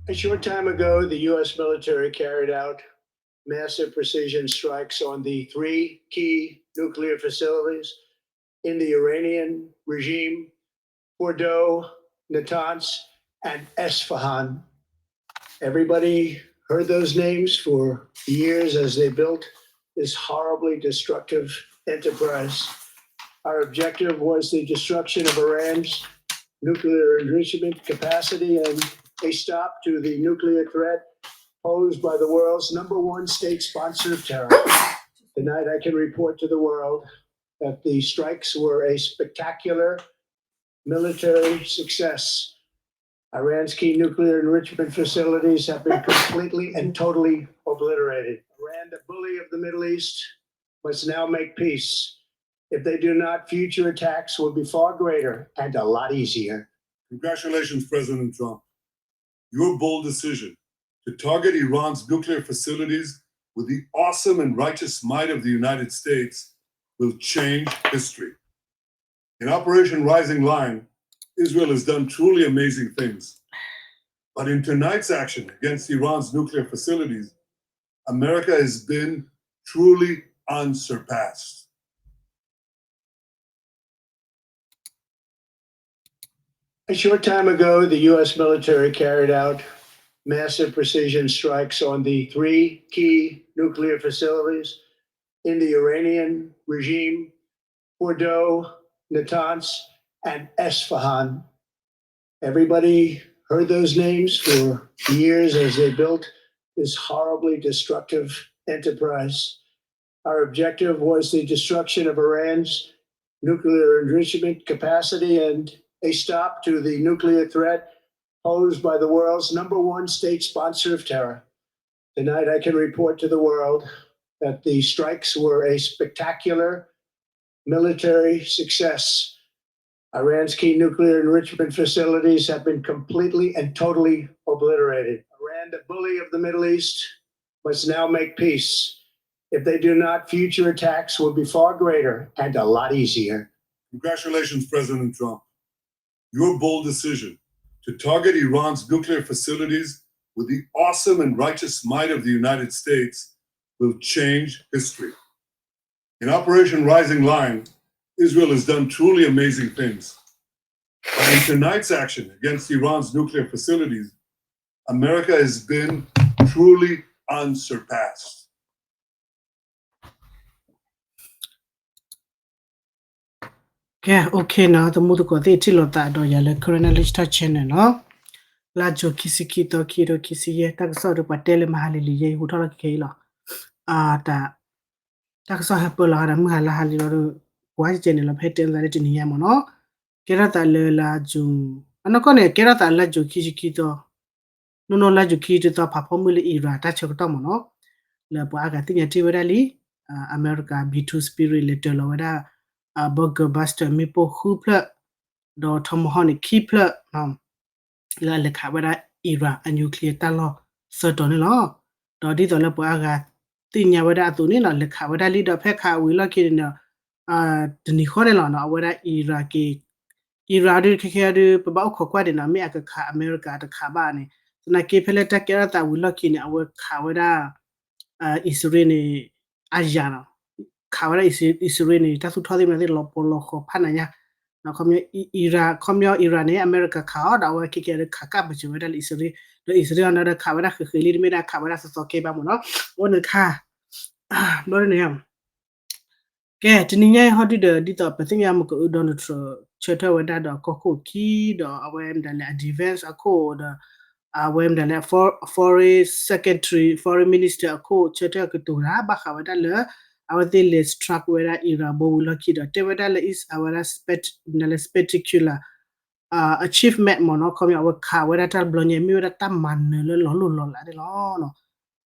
A short time ago, the U S military carried out massive precision strikes on the three key nuclear facilities in the Iranian regime, Fordow, Natanz, and Esfahan. Everybody heard those names for years as they built this horribly destructive enterprise. Our objective was the destruction of Iran's nuclear enrichment capacity and a stop to the nuclear threat posed by the world's number one state sponsor of terror. Tonight, I can report to the world that the strikes were a spectacular military success. Iran's key nuclear enrichment facilities have been completely and totally obliterated. Iran, the bully of the Middle East, must now make peace. If they do not, future attacks will be far greater and a lot easier. Congratulations, President Trump. Your bold decision to target Iran's nuclear facilities with the awesome and righteous might of the United States will change history. In Operation Rising Lion, Israel has done truly amazing things. But in tonight's action against Iran's nuclear facilities, America has been truly unsurpassed. A short time ago, the U S military carried out massive precision strikes on the three key nuclear facilities in the Iranian regime, Fordow, Natanz, and Esfahan. Everybody heard those names for years as they built this horribly destructive enterprise. Our objective was the destruction of Iran's nuclear enrichment capacity and a stop to the nuclear threat posed by the world's number one state sponsor of terror. Tonight, I can report to the world that the strikes were a spectacular military success. Iran's key nuclear enrichment facilities have been completely and totally obliterated. Iran, the bully of the Middle East, must now make peace. If they do not, future attacks will be far greater and a lot easier. Congratulations, President Trump. Your bold decision to target Iran's nuclear facilities with the awesome and righteous might of the United States will change history. In Operation Rising Lion, Israel has done truly amazing things. But in tonight's action against Iran's nuclear facilities, America has been truly unsurpassed. ကဲ OK နီၤ သမူသကိးသ့ၣ် ထံၣ်လိာ်သးဒီးယၤလၢ Karen English Talk Channel နီၤ, လါယူၤခံဆံခံသီ ခံကထိခံဆံယဲၢ် တၢ်ကစီၣ်ဒီးပှၤတဲလၢမဟါလံၤလံၤယဲ ယဟူးထီၣ်လီၤခဲအံၤလီၤ. တၢ်ကစီၣ်ဟဲပၢလီၤဒီးမုၢ်ဟါလါဟါလံၤလီၤဒီး ကွၢ်ကဲန့ၣ်လီၤ ဖဲတဲသးလၢတနံၤညါမ့ၢ်နီၤ, ကဲထီၣ်သးလၢလါယူၤ အနီၢ်ကီၢ်န့ၣ် ကဲထီၣ်သးလါယူၤခံဆံခံသီ နီၢ်နီၢ်လါယူၤခံဆံတသီ ဖးဖီမုၢ်လၢ Iran တၢ်ဆၢကတီၢ်မ့ၢ်နီၤ, လၢပှၤအါဂၤသ့ၣ်ညါတ့ၢ်ဝဲဒၣ်လံ, အမဲရကၤ B two Spirit လဲၤတၢၤလီၤဝဲဒၣ် bunker buster မ့ၣ်ပိၢ်ဃုဖျၢၣ်, ဒီး Tomahawk န့ၣ် ခံဖျၢၣ် လၢအလဲၤခးဝဲဒၣ် Iran အ nuclear တၢ်လီၢ်သၢတီၤန့ၣ်လီၤ. ဒီးဒ်သိးလၢပှၤအါဂၤသ့ၣ်ညါဝဲဒၣ်အသိးန့ၣ်နီၤ လဲၤခးဝဲဒၣ်လံဒီး ဖဲခးဝံၤလီၢ်ခံန့ၣ်ဒီး တနံၤဃီန့ၣ်လီၤနီၤ အဝဲဒၣ် Iran က့ၤ Iran ဒုး ခဲခဲဒုး ပဘၣ်အိၣ်ခိးကွၢ်ဒံးနီၤ မ့ၢ်အကခးအမဲရကၤတခးဘၣ်န့ၣ် သနာ်က့ဖဲလၢတၢ်ကဲထီၣ်သးဝံၤလီၢ်ခံန့ၣ် အဝဲခးဝဲဒၣ် အံၣ်စရ့လးန့ၣ် အါယၤနီၤ ခးဝဲဒၣ်အံၣ်စရ့လးန့ၣ် တၢ်သူၣ်ထီၣ်သ့ၣ်မနုၤသ့ၣ် လီၤပီၤလီၤဃီၤဖးနးညါ ခီပညီ Iran ခီပညီ Iran န့ၣ် အမဲရကၤခးအီၤ ဒီးအဝဲခဲကဲဒုးခးကၣ်ပၢၢ်စၢၤဝဲဒၣ်လၢအံၣ်စရ့လး ဒီးအံၣ်စရ့လးအီၤဒီးခးဝဲဒၣ်ဃဲးဃဲးလံ တမ့ၢ်ဒၣ်ခးဝဲဒၣ်သီသီကဲဘၣ်မ့ၢ်နီၤ အဝဲန့ၣ်တခါ ဘျီဒ်န့ၣ် ကဲ တနံၤညါအံၤဟီဒုဒီး ဒ်သိးပသ့ၣ်ညါမ့ၢ်က Donald Trump ဆၢထၢၣ်ဝဲဒၣ်ဒီးကီၢ်ခိၣ်ခံ ဒီးအဝဲမတၤလဲၣ် အ defense အခိၣ်ဒီး အဝဲမတၤလဲၣ် foreign secretary foreign minister အခိၣ် ဆၢထၢၣ်ကတိၤတၢ် ဘၣ်ဃးဝဲဒၣ်လၢ အဝဲသ့ၣ်လဲၤ strike ဝဲဒၣ် Iran ဘိဝံၤလီၢ်ခံဒီး တဲဝဲဒၣ်လၢ အဝဲဒၣ် မတၤလဲၣ် spectacular achievement မ့ၢ်နီၤ ခီပညီ အဝဲခးဝဲဒၣ်တၢ်တဘျီညါ မ့ၢ်ဝဲဒၣ်တၢ်မၤနၢၤလၢလီၤလိၢ်လီၤလးန့ၣ်လီၤ.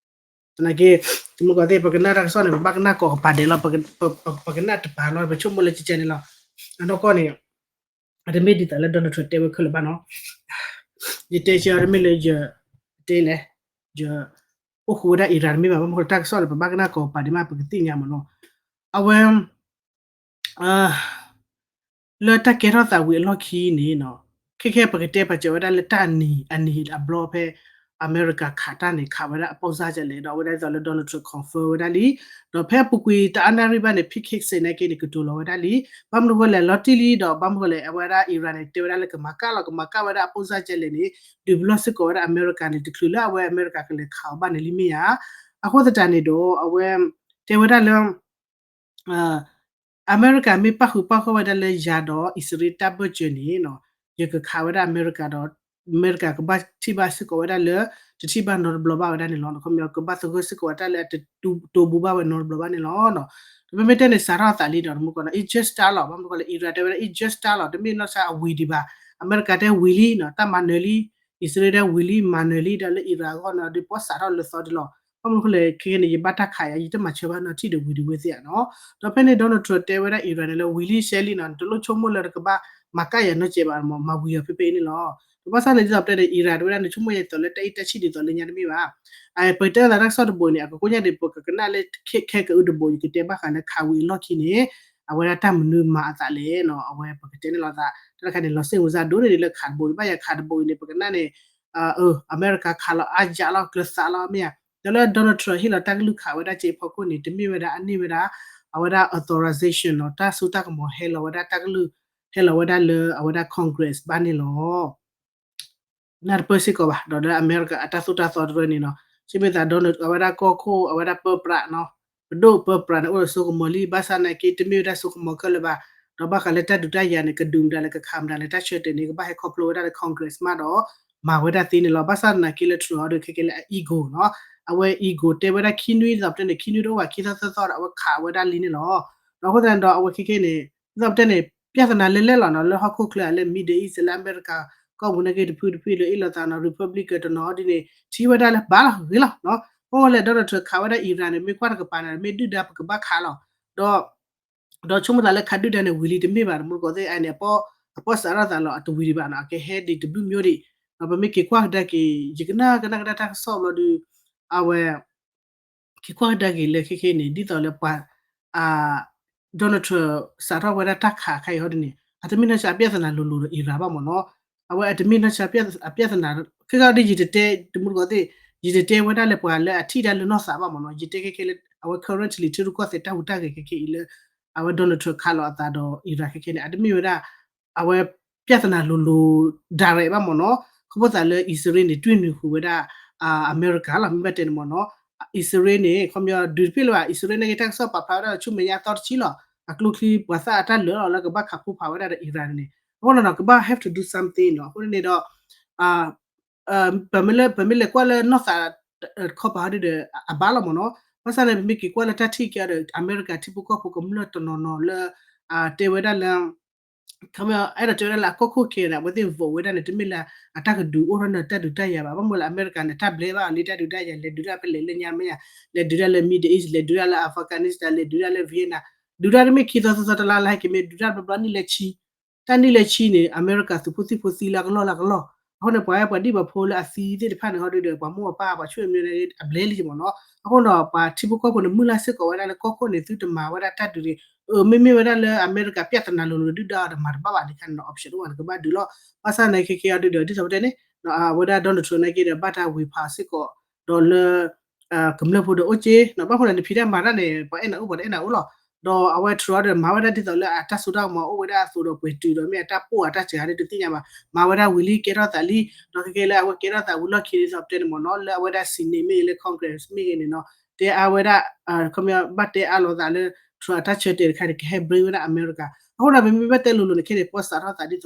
သနာ်က့ တမူကီၢ်သ့ၣ် ပကနၣ်တၢ်ကစီၣ်န့ၣ် ပဘၣ်ကနၣ်ကိးကပၤဒဲးလီၤ ပကနၣ်တပၤလီၤ ပဆိကမိၣ်လၢကကဲန့ၣ်လီၤ. အနီၢ်ကီၢ်န့ၣ် အတမ့ၢ်ဒ်သိးလၢ Donald Trump တဲဝဲခဲလၢာ်ဘၣ်နီၤ ယတဲဆၢတမ့ၢ်လၢယ တဲလဲၣ် ယ အိၣ်ဃူဝဲဒၣ် Iran တမ့ၢ်ဘၣ် ဘၣ်မနုၤဃိလၢတၢ်ကစီၣ်န့ၣ် ပဘၣ်ကနၣ်ကိးကပၤဒဲးမး ပကသ့ၣ်ညါမ့ၢ်နီၤ အဝဲ လၢတၢ်ကဲထီၣ်သးဝံၤအလီၢ်ခံန့ၣ်နီၤ ခဲခဲပကတဲပာ်စၢၤဝဲဒၣ်လၢတၢ်အနံၤ အနံၤအဘျီဖဲ အမဲရကၤခးတၢ်န့ၣ် ခးဝဲဒၣ်အပိၢ်စၢ်ကလဲၣ် ဒီးအဝဲဒၣ်ဒ်သိးလၢ Donald Trump confirm ဝဲဒၣ်လံ, ဒီးဖဲအပူၤကွံာ်တအါနၣ်ရံၣ်ဘၣ်န့ၣ် Pete Hegseth နာ်က့န့ၣ် ကတိၤလီၤဝဲဒၣ်လံ, ဘၣ်မနုၤဃိလဲၣ် လီၤတံၢ်လံ ဒီးဘၣ်မနုၤဃိလဲၣ် အဝဲဒၣ် Iran န့ၣ် တဲဝဲဒၣ်လၢကမၤကၣ်လီၤ ကမၤကၣ်ဝဲဒၣ်အပိၢ်စၢ်ကလဲၣ်န့ၣ် ဒုးပလီၢ်စ့ၢ်ကီးဝဲဒၣ်အမဲရကၤန့ၣ် တချုးလၢအဝဲအမဲရကၤကလဲၤခးအီၤဘၣ်န့ၣ်လံမ့ၢ်ဧါ, အဃိသတးန့ၣ်ဒီး အဝဲ တဲဝဲဒၣ်လၢ အမဲရကၤမ့ၢ်ပၣ်ဃုာ်ပၣ်ဂီၢ်ဝဲဒၣ်လၢယၤဒီးအံၣ်စရ့လးတၢ်ဘၢၣ်စၢၤန့ၣ် ယကခးဝဲဒၣ်အမဲရကၤဒီး အမဲရကၤကဘၣ်ထံၣ်ဘၣ်စ့ၢ်ကီးဝဲဒၣ်လၢ တထံၣ်ဘၣ်နီတဘျီဘၣ်ဝဲဒၣ်န့ၣ်လီၤ. ခီပညီကဘၣ်သဂၢၢ်စ့ၢ်ကီးဝဲဒၣ်လၢအတတိၢ်ဘူးဘၣ်ဝဲနီတဘျီဘၣ်န့ၣ်လီၤ. ဒီးပမ့ၢ်တဲန့ၣ် စးထီၣ်အသးလံဒီး တမူကီၢ်န့ၣ် it's just start လီၤ. ဘၣ်မနုၤဃိလဲၣ် Iran တဲဝဲဒၣ် it's just start လီၤ တမ့ၢ်နီၢ်ဆါအဝံၤဒံးဘၣ်. အမဲရကၤတဲဝံၤလံနီၤ တၢ်မၤနၢၤလံ အံၣ်စရ့လးတဲဝံၤလံ မၤနၢၤလံ ဒီးလၢ Iran အဂီၢ်န့ၣ် ဒုးပီၣ်စးထီၣ်လၢသီဒံးလီၤ. ဘၣ်မနုၤဃိလဲၣ် ခဲကနံၣ်အံၤ ယဘၣ်တၢ်ခးယၤ ယတမၤဆၢဘၣ်နီတထံၣ်ဒီးဝံၤဒံးဝဲသ့ၣ်ဧါနီၤ. ဒီးဖဲန့ၣ် Donald Trump တဲဝဲဒၣ် Iran န့ၣ်လၢဝံၤလံရှဲလံနီၤ နတလိၣ်ဆိကမိၣ်လၢနကဘၣ်မၤကၣ်ယၤနီတစဲးဘၣ်မး မၤဝံၤအီၤဖဲဖဲအံၤန့ၣ်လီၤ. ဒီးဘၣ်ဆၣ်န့ၣ် ဒ်သိးပတဲန့ၣ် Iran တဲဝဲဒၣ်နဆိကမိၣ်ယဲသိးလၢတၢ်အံၣ်တၢ်ဆံၣ်ဒ်သိးလၢညါတမ့ၢ်ဘၣ်. ပကတဲသးတၢ်ကစီၣ်တဘိအံၤန့ၣ် အကကိညါဒံး ပကကနၣ်လၢခဲကအုတဘိ ယကတဲဘၣ်ဃးလၢခးဝံၤအလီၢ်ခံန့ၣ် အဝဲဒၣ်တၢ်မနုၤမၤအသးလဲၣ်နီၤ အဝဲပကတဲန့ၣ်လီၤသး တၢ်တခါန့ၣ် လီၤစ့ၣ်ဝဲစၢ်ဒိၣ်န့ၢ်ဒံးလၢခးတဘိအံၤ ဘၣ်ယၤခးတဘိအံၤန့ၣ် ပကနၣ်န့ၣ် အမဲရကၤခးလီၤအါယၢ်လီၤ ကျၢၤသးလီၤမ့ၢ်ဧါ. ဒီးလၢ Donald Trump ဟ့ၣ်လီၤတၢ်ကလုၢ်ခးဝဲဒၣ်စ့အဖီခိၣ်န့ၣ် တမ့ၢ်ဝဲဒၣ်အန့ၢ်ဝဲဒၣ် အဝဲဒၣ် authorization နီၤ တၢ်စိတၢ်ကမီၤဟဲလီၤဝဲဒၣ်တၢ်ကလုၢ် ဟဲလီၤဝဲဒၣ်လၢအဝဲဒၣ် Congress ဘၣ်န့ၣ်လီၤ. နၢ်တပၢၢ်စ့ၢ်ကီးဘၣ် ဒီးလၢအမဲရကၤအတၢ်သိၣ်တၢ်သီတရၢန့ၣ်နီၤ စ့မ့ၢ်သး Donald အဝဲဒၣ်ကီၢ်ခိၣ် အဝဲဒၣ်ပၢပြးနီၤ ပဒိၣ်ပၢပြးန့ၣ် အိၣ်ဒီးစိကမီၤလံ ဘၣ်ဆၣ်နာ်က့ တမ့ၢ်ဝဲဒၣ်စိကမီၤခဲလၢာ်ဘၣ်. ဒီးဘၣ်ဃးလၢတၢ်ဒုးတၢ်ယၤန့ၣ် ကဒုးမတၤလဲၣ် ကခးမတၤလဲၣ် တၢ်ဆၢတဲာ်န့ၣ် ကဘၣ်ဟဲခီဖျိဝဲဒၣ်လၢ Congress မးဒီး မၤဝဲဒၣ်သ့န့ၣ်လီၤ. ဘၣ်ဆၣ်နာ်က့လၢ Trump အီၤဒီးခဲကဲလၢအ ego နီၤ အဝဲ ego တဲဝဲဒၣ်ခံနွံဒ်သိးပတဲန့ၣ် ခံနွံတအိၣ်ဘၣ် ခံသီသၢသီဒီး အဝဲခးဝဲဒၣ်လံန့ၣ်လီၤ. ဒီးအဃိသတးန့ၣ်ဒီး အဝဲခဲကဲန့ၣ် ဒ်သိးပတဲန့ၣ် ပြဿနာလဲၣ်လဲၣ်လီၤနီၤ လၢဟီၣ်ခိၣ်ချၢလၢ Middle East လၢအမဲရကၤ ကီၢ်ပူၤနာ်က့တဖုတဖုလၢအ့ၣ်လိာ်သးနီၤ Republican တနီၤဒ်န့ၣ် ထံၣ်ဝဲဒၣ်လၢဘၣ်လီၤဂ့ၤလီၤနီၤ. အဃိလဲၣ် Donald Trump ခးဝဲဒၣ် Iran န့ၣ် မ့ၢ်ကွၢ်တကပၤန့ၣ် မ့ၢ်ဒုၣ်ဒါပကဘၣ်ခးလီၤ. ဒီး ဒီးဆိကမိၣ်သးလၢခးဒုၣ်ဒါန့ၣ်ဝံၤလံတမ့ၢ်ဘၣ် တမူတကိးသ့ၣ်အန့ၣ် အပီၢ်စးထီၣ်သးလီၤ အတဝံၤဒံးဘၣ်နီၤ အကဟဲဒံးတဘျုးမျိုးဒံး. ပမ့ၢ်က့ၤကွၢ်ကဒါက့ၤ ယကနၣ်ကနၣ်ကဒါတၢ်ကစီၣ်ဘျီဒုး အဝဲ က့ၤကွၢ်ကဒါက့ၤလၢခဲခဲအံၤန့ၣ် ဒ်သိးလၢပှၤ Donald Trump စးထီၣ်ဝဲဒၣ်တၢ်ခးခါအံၤဟီဒ်န့ၣ် အတမ့ၢ်နီၢ်ဆါအပြဿနာလိၤလိၤဒီး Iran ဘၣ်မ့ၢ်နီၤ. အဝဲအတမ့ၢ်နီၢ်ဆါအပြဿနာ ခဲခါဒ်ယတတဲ တမူတကိးသ့ၣ် ယတတဲဝဲဒၣ်လၢပှၤလၢအထံၣ်တၢ်လၢနီၢ်သးဘၣ်မ့ၢ်နီၤ. ယတဲခဲခဲလၢ အဝဲ currently ထံရူၢ်ကီၢ်သဲးတၢ်ဟူးတၢ်ဂဲၤခဲခဲအံၤလၢ အဝဲ Donald Trump ခးလီၤအသးဒီး Iran ခဲခဲန့ၣ် အတမ့ၢ်ဝဲဒၣ် အဝဲ ပြဿနာလိၤလိၤ direct ဘၣ်မ့ၢ်နီၤ. ခီဖျိသးလၢအံၣ်စရ့လးန့ၣ် တွံၢ်နုာ်ဃုာ်ဝဲဒၣ် အမဲရကၤလီၤ မ့ၢ်ဘၣ်တဲန့ၣ်မ့ၢ်နီၤ. အံၣ်စရ့လးန့ၣ် ခီပညီ ဒုးတဖျၢၣ်လၢၤဘၣ် အံၣ်စရ့လးန့ၣ် တၢ်ကစီၣ်ပာ်ဖျါဝဲဒၣ်ဆူမဲာ်ညါသီတဆံလီၤ. အကျိချံပှၤသၣ်အတၢ်လၢာ်လီၤ လၢကဘၣ်ခးဖိဖးဝဲဒၣ်ဒီး Iran န့ၣ် အဃိန့ၣ်ဒီး ကဘၣ် have to do something နီၤ. အဃိန့ၣ်ဒီး ပမ့ၢ်လဲၤကွၢ်လၢနီၢ်သး ခီပၤဟီဒ်ဒီး အဘၣ်လီၤမ့ၢ်နီၤ. ဘၣ်ဆၣ်န့ၣ် ပမ့ၢ်က့ၤကွၢ်လၢတၢ်ထံၣ်က့ၤဒီး အမဲရကၤထံဖိကီၢ်ဖိကမျၢၢ်တနီၤနီၤလၢ တဲဝဲဒၣ်လၢ ခီပညီ အဲၣ်ဒိးတဲဝဲဒၣ်လၢအကီၢ်ခိၣ်ခဲအံၤန့ၣ် အဝဲသ့ၣ် vote ဝဲဒၣ်န့ၣ် တမ့ၢ်လၢအတၢ်ကဒုးအိၣ်ထီၣ်န့ၣ်တၢ်ဒုးတၢ်ယၤဘၣ်. ဘၣ်မနုၤလၢအမဲရကၤန့ၣ် တၢ်ဘျဲဘၣ်လံတၢ်ဒုးတၢ်ယၤ လဲၤဒုးတၢ်ဖဲလဲၣ်လၢညါမ့ၢ်ယၤ လဲၤဒုးတၢ်လၢ Middle East လဲၤဒုးတၢ်လၢ Afghanistan လဲၤဒုးတၢ်လၢ Vietnam ဒုးတၢ်တမ့ၢ်ခံသီသီသီတလါလါဟဲက့ၤမ့ၢ်ဒုးတၢ်တဘျီဘျီနံၣ်လဲၤဆံ တၢ်နံၣ်လဲၤဆံန့ၣ် အမဲရကၤသုးဖိသံၣ်ဖိသံလၢကလီၢ်လၢကလီၢ်. အဃိန့ၣ် ပှၤအဲၣ်ပှၤဒံၣ်ပှၤဖိလၢအသံသ့ၣ်တဖၣ်န့ၣ် ဟီဒုဒီး ပှၤမိၢ်ပၢ်ပှၤဆူၣ်မဲာ်န့ၣ် အဘျဲလံမ့ၢ်နီၤ. အဃိဒီး ပှၤထံဖိကီၢ်ဖိန့ၣ် မုၢ်လၢ်စ့ၢ်ကီးဝဲဒၣ်လၢကီၢ်ခိၣ်န့ၣ် သုတမၤဝဲဒၣ်တၢ်ဒုးန့ၣ် အမ့မ့ၢ်ဝဲဒၣ်လၢအမဲရကၤ ပြဿနာလိၤလိၤ ဒုၣ်ဒါအီၤဒီးမၤတဘၣ်ဘၣ်န့ၣ်ခါန့ၣ် option အိၣ်ဘၣ်န့ၣ် ကဘၣ်ဒုးလီၤ. ဘၣ်ဆၣ်န့ၣ် ခဲကဲအီၤဒုဒီး ဒ်သိးပတဲန့ၣ် အဝဲဒၣ် Donald Trump နာ်က့ဒီး ဘၣ်တၢ်ဝံၤဖးစ့ၢ်ကီး ဒီးလၢ ကမျၢၢ်ဖိဒီးအိၣ်က့ ဘၣ်ဃိန့ၣ် နဖံးတၢ်မၤတၢ်န့ၣ် ပှၤအဲၣ်နၤအိၣ် ပှၤတအဲၣ်နၤအိၣ်လီၤ. ဒီးအဝဲ Trump ဒီး မၤဝဲဒၣ်ဒ်သိးလၢအတၢ်စိတၢ်ကမီၤအိၣ်ဝဲဒၣ်အသိးဒီး ပှဲၤတုၤဒီးမ့ၢ်အတၢ်ပိၢ်အတၢ်စှၤန့ၣ် တသ့ၣ်ညါဘၣ်. မၤဝဲဒၣ်ဝံၤလံ ကဲထီၣ်သးလံ ဒီးခဲကဲလၢအဝဲကဲထီၣ်သးဝံၤလီၢ်ခံ ဒ်သိးပတဲန့ၣ်မ့ၢ်နီၤ လၢအဝဲဒၣ် Senate မ့ၢ်ဂ့ၤ လၢ Congress မ့ၢ်ဂ့ၤန့ၣ်နီၤ တဲအါဝဲဒၣ် ခီပညီ ဘၣ်တဲအါလိာ်သးလၢ Trump အတၢ်ဆၢတဲာ်တခါန့ၣ် ကဟဲ break ဝဲဒၣ်အမဲရကၤ. အဃိဒီး ပမ့ၢ်ဘၣ်တဲလိၤလိၤန့ၣ် ခဲန့ၣ် ပီၢ်စးထီၣ်သးဒ်သိး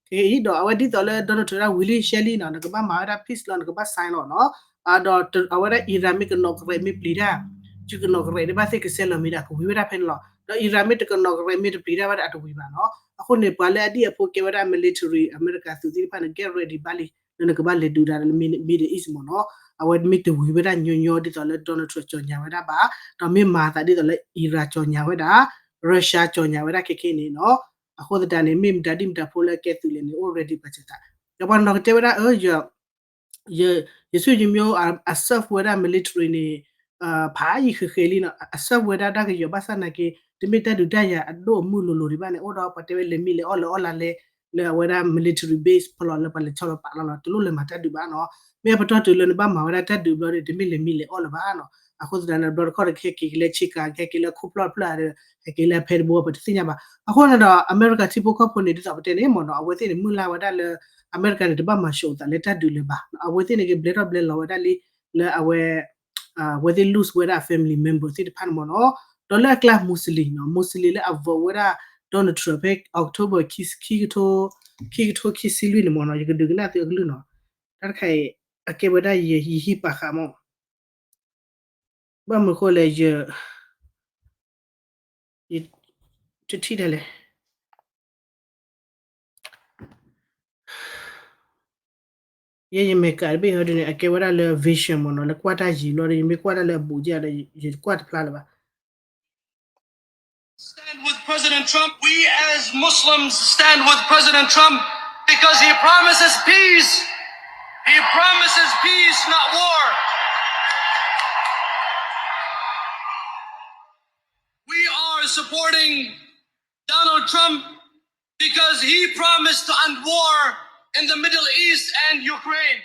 ခဲအံၤ ဒီးအဝဲဒ်သိးလၢ Donald Trump ဒၣ်ဝံၤလံရှဲလံနီၤ နကဘၣ်မၤဝဲဒၣ် peace လီၤ နကဘၣ် sign လီၤနီၤ. ဒီးအဝဲဒၣ် Iran မ့ၢ်ကနိးကရဲးမ့ၢ်ပျံၤတၢ် ယုကနိးကရဲးဒ်ဘၣ်သ့ၣ်ကဆဲးလီၤမ့ၢ်ဒီး အကဝံၤဝဲဒၣ်ဖဲန့ၣ်လီၤ. ဒီး Iran မ့ၢ်တကနိးကရဲးမ့ၢ်တပျံၤတၢ်ဘၣ်ဒီး အတဝံၤဘၣ်နီၤ. အဃိန့ၣ် ပှၤလၢအဒံၣ်အဖိကဲဝဲဒၣ် military အမဲရကၤသုးသ့ၣ်တဖၣ်န့ၣ် get ready ဘၣ်လံ လၢနကဘၣ်လဲၤဒုးတၢ်လၢ Middle East မ့ၢ်နီၤ. အဝဲမ့ၢ်တဝံၤဝဲဒၣ်ညီညီဒ်သိးလၢ Donald Trump ကၠီၣ်ညါဝဲဒၣ်ဘၣ် ဒီးမ့ၢ်မၤသးဒ်သိးလၢ Iran ကၠီၣ်ညါဝဲဒၣ် Russia ကၠီၣ်ညါဝဲဒၣ်ခဲခဲန့ၣ်နီၤ. အဃိသတးန့ၣ် မ့ၢ်မတၤဒ်မတၤဖိလၢကဲသုးလဲၣ်န့ၣ် အိၣ် ready ပာ်စၢၤသး. ဒီးပှၤနီၤကတဲဝဲဒၣ် အၢ ယ ယဆူယမိၢ် အ serve ဝဲဒၣ် military န့ၣ် ဖးယံာ်ဃဲးဃဲးလံနီၤ အ serve ဝဲဒၣ်တၢ်ကယီၤ ဘၣ်ဆၣ်နာ်က့ တမ့ၢ်တၢ်ဒုးတၢ်ယၤအဒိၣ်အမုၢ်လိၤလိၤဒံးဘၣ်န့ၣ် အိၣ်ဒီးပှၤတဲဝဲလဲၤမံလဲၤအီၣ်လၢအီၣ်လၢလဲၤ လၢအဝဲဒၣ် military base ဖီလီၤလၢပှၤလဲၤဆီလီၤပာ်လီၤလီၤ တလိၣ်လဲၤမၤတၢ်ဒုးဘၣ်နီၤ. မ့ၢ်အပတီၢ်တုၤလၢနဘၣ်မၤဝဲဒၣ်တၢ်ဒုးဘျီန့ၣ် တမ့ၢ်လဲၤမံလဲၤအီၣ်လၢၤဘၣ်နီၤ. အဃိသတးန့ၣ် ဘျီတခီၣ်ဒီးကဟဲက့ၤက့ၤလၢဆ့ကၤ ကဟဲက့ၤလၢခိၣ်ဖျီၣ်တဖျၢၣ်ဧါဒီး ဟဲက့ၤလၢအဖဲတဘိ ပတသ့ၣ်ညါဘၣ်. အဃိန့ၣ်ဒီး အမဲရကၤထံဖိကီၢ်ဖိန့ၣ် ဒ်သိးပတဲန့ၣ်မ့ၢ်နီၤ အဝဲသ့ၣ်န့ၣ် မုၢ်လၢ်ဝဲဒၣ်လၢ အမဲရကၤန့ၣ် တဘၣ်မၤၡိးအသးလၢတၢ်ဒုးလၢၤဘၣ်. အဝဲသ့ၣ်န့ၣ် ကဘျဲထီၣ်ဘျဲလီၤဝဲဒၣ်လံ လၢအဝဲ အဝဲသ့ၣ် lose ဝဲဒၣ် family member သ့ၣ်တဖၣ်န့ၣ်မ့ၢ်နီၤ. ဒီးလၢအကျါ Muslim နီၤ Muslim လၢအ vote ဝဲဒၣ် Donald Trump ဖဲ October ခံကထိ ခံကထိခံဆံလွံၢ်န့ၣ်မ့ၢ်နီၤ ယကဒုးကနၣ်သုအကလုၢ်နီၤ. တၢ်တခါအံၤ အကဲဝဲဒၣ်ယဟံၣ်ပာ်ဃာ်မ့ၢ် ဘၣ်မနုၤဃိလဲၣ် ယ ယတထံၣ်ဒၣ်လဲၣ် ယဲယမဲာ်ကးတဘ့ၣ်ဟီဒ်န့ၣ် အကဲဝဲဒၣ်လၢ vision မ့ၢ်နီၤ လၢကွၢ်တၢ်ယံၤဘျီဒီး ယမ့ၢ်ကွၢ်တၢ်လၢအဘူးကဒီး ယကွၢ်တဖျါလၢၤဘၣ်. Stand with President Trump. We as Muslims stand with President Trump because he promises peace. He promises peace, not war. We are supporting Donald Trump because he promised to end war in the Middle East and Ukraine.